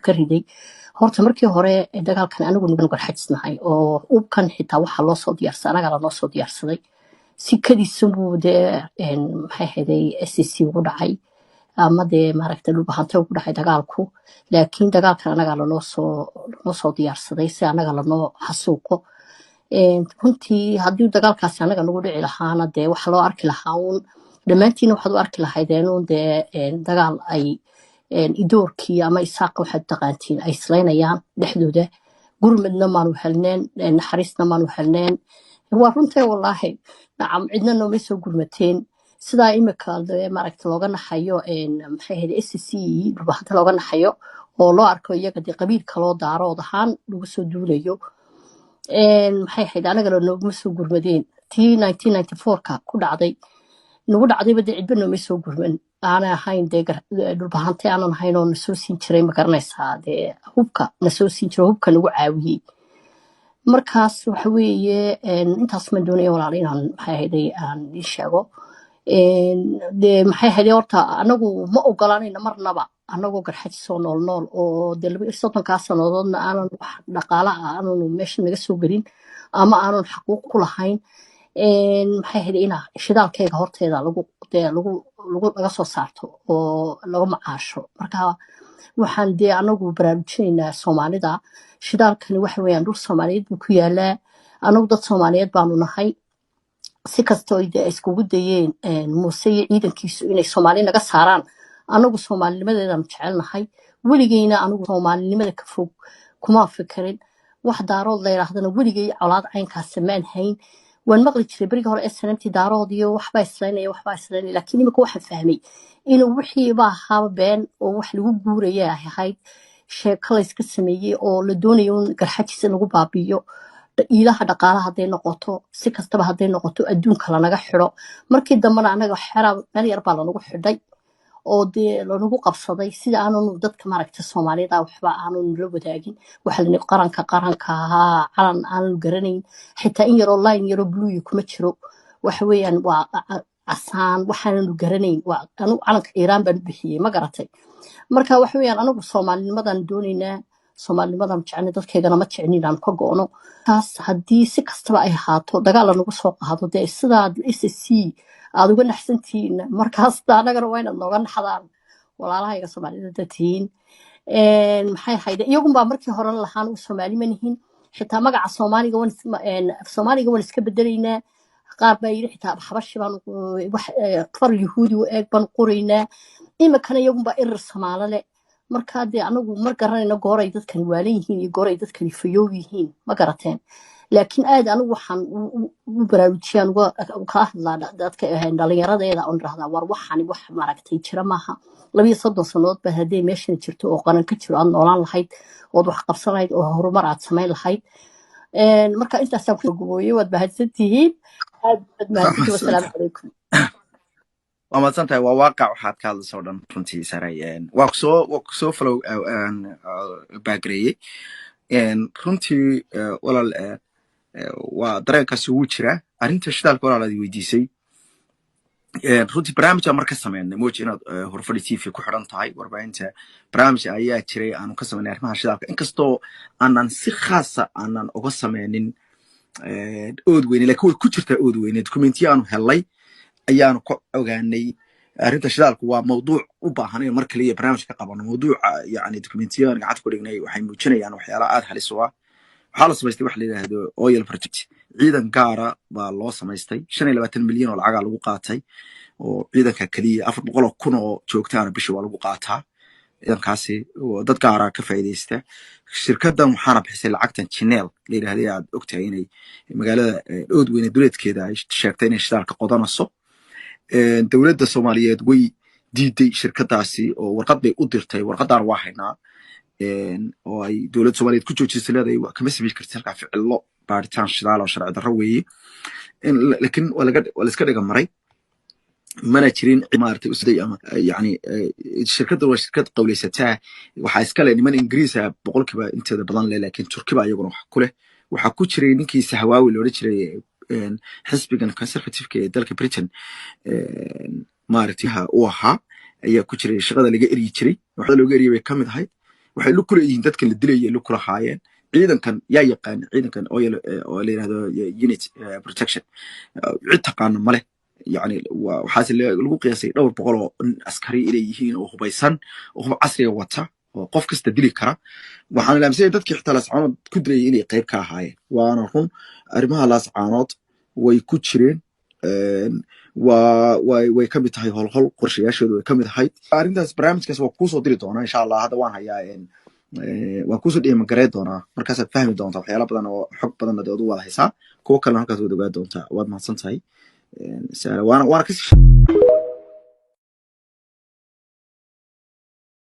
ka riday. Horta markii hore dagaalkan anigu nugan Garxajisnahay oo ubkan xitaa waxaa loo soo diyaarsaday, anagaa lanoo soo diyaarsaday. Si kadisunbuu dee maxay ahayday SSC ugu dhacay ama dee maaragtay Dhulbahante ugu dhacay dagaalku, laakiin dagaalkan anagaa lanoo soo diyaarsaday si anaga lanoo xasuuqo. Runtii haddii dagaalkaasi anaga nagu dhici lahaana, dee waxa loo arki lahaa uun dhammaantiina waxaad u arki lahaydeen uun dee dagaal ay Idoorkii ama Isaaqa waxaad u taqaantiin ay islaynayaan dhexdooda. Gurmadna maanu helneen, naxariisna maanu helneen. Waa runtee wallaahi, nacam, cidna noomay soo gurmateen. Sidaa imika dee maaragta looga naxayo maxay ahayd SSC Dhulbahante looga naxayo oo loo arko iyaga dee qabiil kaloo Daarood ahaan lagu soo duulayo, maxay ahayd anagana nooguma soo gurmadeen. Tii 1994ka ku dhacday nagu dhacdayba dee cidba noomay soo gurman, aanay ahayn dee Dhulbahante aanan ahayn oo nasoo siin jiray, ma garanaysaa, dee hubka nasoo siin jiray, hubka nagu caawiyey. Markaas waxa weeye intaas maan doonaya walaal inaan maxay ahayday aan ii sheego. Dee maxay ahayday horta anagu ma ogolanayno marnaba anagoo Garxajisoo nool nool oo dee 32-kaa sannadoodna aanan wax dhaqaala ah aananu meesha naga soo gelin ama aanan xaquuq ku lahayn, maxay ahayday ina shidaalkayga horteeda lagu dee lagu lagu laga soo saarto oo laga macaasho. Marka waxaan dee anagu baraarujinaynaa Soomaalida, shidaalkani waxa weeyaan dhul Soomaaliyeed buu ku yaalaa, anagu dad Soomaaliyeed baanu nahay. Si kastoo ay dee iskugu dayeen Muuse iyo ciidankiisu inay Soomaali naga saaraan, anagu Soomaalinimadeedaanu jecelnahay. Weligeyna anigu Soomaalinimada ka fog kuma fikirin. Wax Daarood la yidhaahdana weligay colaad caynkaas maan hayn. Waan maqli jiray berigii hore SNMT Daarood iyo waxbaa islaynaya, waxbaa islaynaya, laakiin imika waxaan fahmay inuu wixiiba ahaaba been oo wax lagu guuraya ay ahayd, sheeko la iska sameeyey oo la doonayo in Garxajis in lagu baabi'iyo, iilaha dhaqaalaha hadday noqoto, si kastaba hadday noqoto, adduunka lanaga xidho. Markii dambena anaga xera meel yar baa lanagu xidhay oo dee lanagu qabsaday sida aananu dadka maaragta Soomaalida waxba aananu la wadaagin. Waxa la qaranka ahaa calan aananu garanayn xitaa in yaroo line yaroo blueya kuma jiro. Waxa weeyaan waa casaan waxaananu garanayn. Waa anu calanka Iiraan baan u bixiyey, ma garatay? Marka waxa weeyaan anagu Soomaalinimadan doonaynaa, Soomaalinimadan jecelnay, dadkaygana ma jeclin inaan ka go'no. Taas haddii si kastaba ay ahaato dagaal lanagu soo qaado, dee sidaad SSC aad uga naxsantihiin markaas anagana waa inaad nooga naxdaan, walaalahayga Soomaalida dad tihiin. Maxay ahayd, iyagunbaa markii hore lahaan u Soomaali ma nihin, xitaa magaca Soomaaliga waan Soomaaliga waan iska bedelaynaa. Qaar baa yidhi xitaa Xabashi baan wax far Yuhuudi u eeg baan qoraynaa. Imikana iyagunbaa Irir Samaalo leh. Marka dee anagu ma garanayno gooray dadkani waalan yihiin iyo gooray dadkani fayoow yihiin, ma garateen? Laakiin aad anigu waxaan u baraarujiyaan uga kala hadlaa dadka dhalinyaradeeda oon idhahdaa, war waxani wax maaragtay jira maaha. 32 sannadood ba haddii meeshan jirto oo qaran ka jiro aad noolaan lahayd ood wax qabsan lahayd oo horumar aad samayn lahayd. Marka intaasaan ku gubooyey. Waad mahadsantihiin, aad baad mahadsantihiin. Wasalaamu calaykum. Waa mahadsan tahay. Waa waaqac waxaad ka hadlaysa oo dhan runtii saray. Waa kusoo follow baagareeyey runtii walaal. Waa dareenkaasi wuu jiraa. Arrinta shidaalka walaal aad weydiisay, runtii barnaamij aan mar ka sameynay moji inaad Horfadhi TV ku xidhan tahay warbaahinta, barnaamij ayaa jiray aanu ka sameynay arrimaha shidaalka, inkastoo aanan si khaasa aanan uga sameynin Oodweyne, lakin way ku jirtaa Oodweyne. Documentiyo aanu helay ayaanu ka ogaanay. Arrinta shidaalku waa mawduuc u baahan in mar kaliya barnaamij ka qabano mawduuca. Yani documentiyo aan gacanta ku dhignay waxay muujinayaan waxyaalaha aad halis u ah. Waxaa la samaystay waxa la yidhaahdo oil project. Ciidan gaara baa loo samaystay, 25 milyan oo lacagaa lagu qaatay oo ciidanka keliya, 400,000 oo joogtaana bishii waa lagu qaataa ciidankaasi oo dad gaara ka faa'iidaysta. Shirkaddan waxaana bixisay lacagtan Genel la yidhahday. Aad ogtahay inay magaalada Oodweyne duleedkeeda ay sheegtay inay shidaalka qodanayso. Dowladda Soomaaliyeed way diiday shirkadaasi oo warqad bay u dirtay. Warqadaan waa haynaa oo ay dowladda Soomaaliyeed ku joojisay, leedahay kama samayn karti halkaa ficilo baaritaan shidaal oo sharci darro weeye. Laakiin waa la iska dhiga maray, mana jirin cid maaragtay usday ama yani shirkadda waa shirkad qawleysataa. Waxaa iska leh niman Ingiriisa boqolkiiba inteeda badan leh, laakiin Turkiba iyaguna wax ku leh. Waxaa ku jiray ninkii Sahwaawi loola jiray, xisbigan Conservativeka ee dalka Britain maaragtay ha u ahaa ayaa ku jiray. Shaqada laga eryi jiray, waxda looga eriyay bay ka mid ahayd. Waxay lug ku leeyihiin dadka la dilayay, lug ku lahaayeen. Ciidankan yaa yaqaan? Ciidankan oo la yirahdo unit protection, cid taqaana male. Yani waxaase lagu qiyaasay dhowr boqol oo askari inay yihiin oo hubaysan oo hub casriga wata oo qof kasta dili kara. Waxaan aaminsanyahay dadkii xitaa Laascaanood ku dilayay inay qayb ka ahaayeen. Waana run, arrimaha Laascaanood way ku jireen. Waa way ka mid tahay holhol, qorshayaashooda way ka mid ahayd arrintaas. Barnaamijkaas waa kuusoo diri doonaa, insha Allah. Hadda waan hayaa, waan kuusoo dhimagaree doonaa. Markaasaad fahmi doontaa waxyaala badan oo xog badanna dee adu waad haysaa, kuwo kalena halkaas waad ogaa doontaa. Waad mahadsan tahay, Sahra. Waana kasii